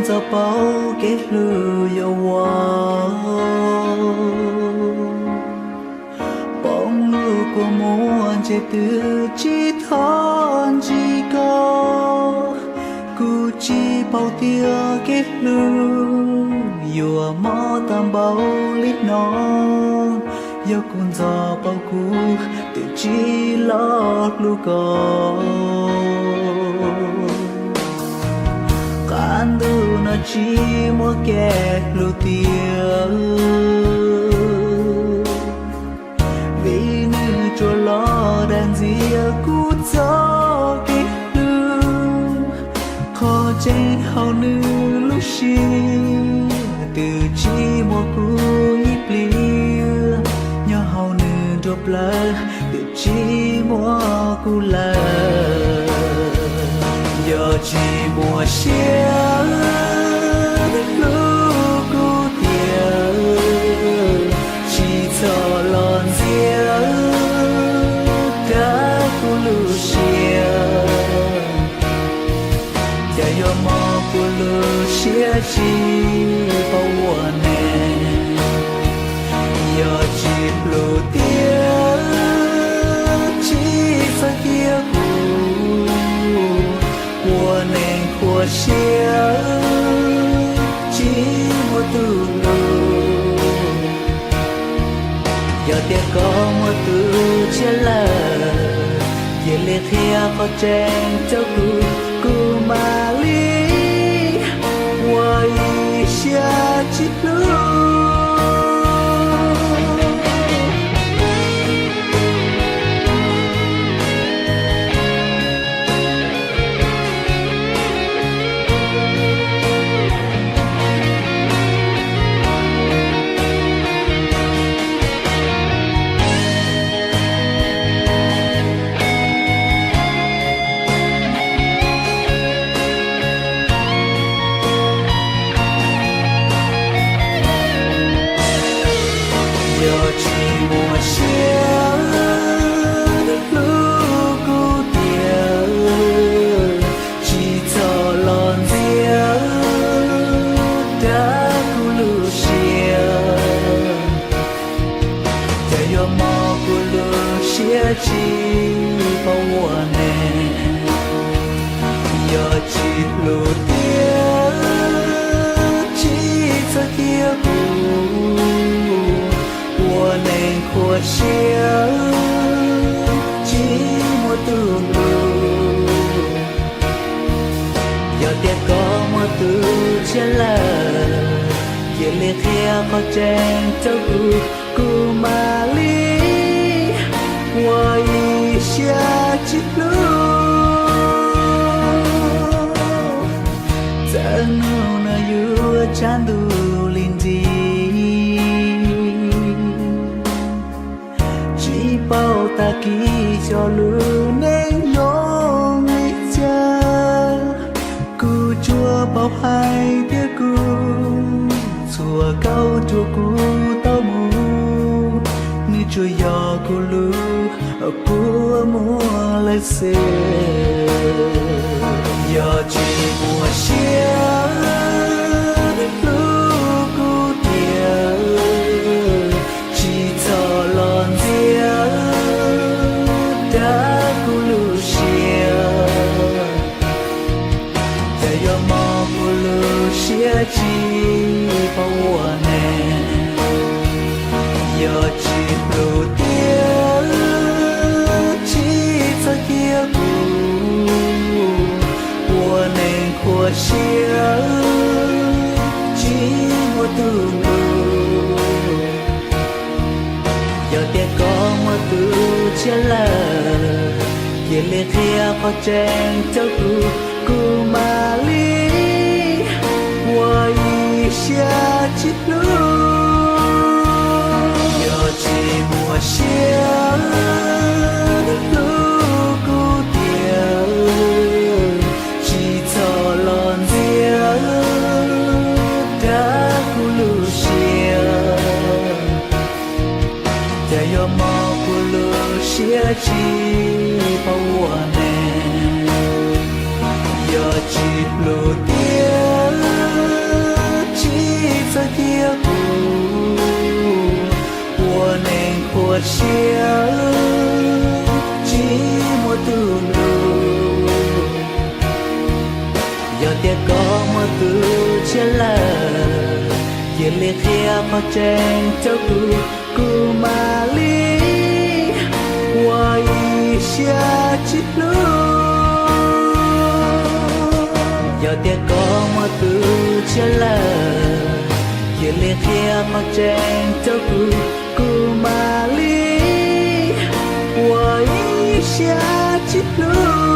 Txawm paub kev hlub yuav ua, poob lub kua muag ntshe twb tsis thov ntsib koj. Kuv tsis paub tias kev hlub yuav mob tag npaum li no. Yog kuv ntxov paub kuv twb tsis los hlub koj. Qab ntuj no tsis muaj kev hlub tiag, vim nws tsuas los dag ntxias kuv txoj kev hlub. Qhov tseeb hauv nws lub siab twb tsis muaj kuv ib pliag, nyob hauv nws nruab plawv twb tsis muaj kuv lawm. Yog tsis muaj siab hlub kuv tiag, tsis txhob los ntxias rau kuv lub siab. Cas yuav mob kuv lub siab tsis paub ua neej. Yog tsis hlub tiag, tsis txhob cia kuv ua neeg khuv siab, tsis muaj tus hlub. Yog tias koj muaj tus tshiab lawm, cia li qhia qhov tseeb rau kuv, kuv mam li ua ib siab tsis hlub. Yog tsis muaj siab hlub kuv tiag, tsis txhob los ntxias rau kuv lub siab. Cas yuav mob kuv lub siab tsis paub ua neej. Yog tsis hlub tiag, tsis txhob cia kuv ua neeg khuv siab, tsis muaj tus hlub. Yog tias koj muaj tus tshiab lawm, cia li qhia qhov tseeb rau kuv, kuv mam li ua ib siab tsis hlub. Txawm hnub no yuav tshav ntuj li nti, tsis paub tag kis xyov lub neej zoo li cas. Kuv tsuas paub hais tias kuv, txhua kauj ruam kuv tau mus, nws tsuas yog kuv lub kua muag lawm xwb. Yog tsis muaj siab hlub kuv tiag, tsis txhob los ntxias rau kuv lub siab. Cas yuav mob kuv lub siab tsis paub ua neej. Yog tsis hlub tiag, tsis txhob cia kuv ua neeg khuv siab, tsis muaj tus hlub. Yog tias koj muaj tus tshiab lawm, cia li qhia qhov tseeb rau kuv, kuv mam li ua ib siab tsis hlub. Yog tsis muaj siab hlub kuv tiag, tsis txhob los ntxias rau kuv lub siab. Cas yuav mob kuv lub siab tsis paub ua neej. Yog tsis hlub tiag, Tias koj muaj tus tshiab lawm, cia li qhia qhov tseeb rau kuv, kuv mam li ua ib siab tsis hlub. Yog tias koj muaj tus tshiab lawm, cia li qhia qhov tseeb rau kuv, kuv mam li ua ib siab tsis hlub.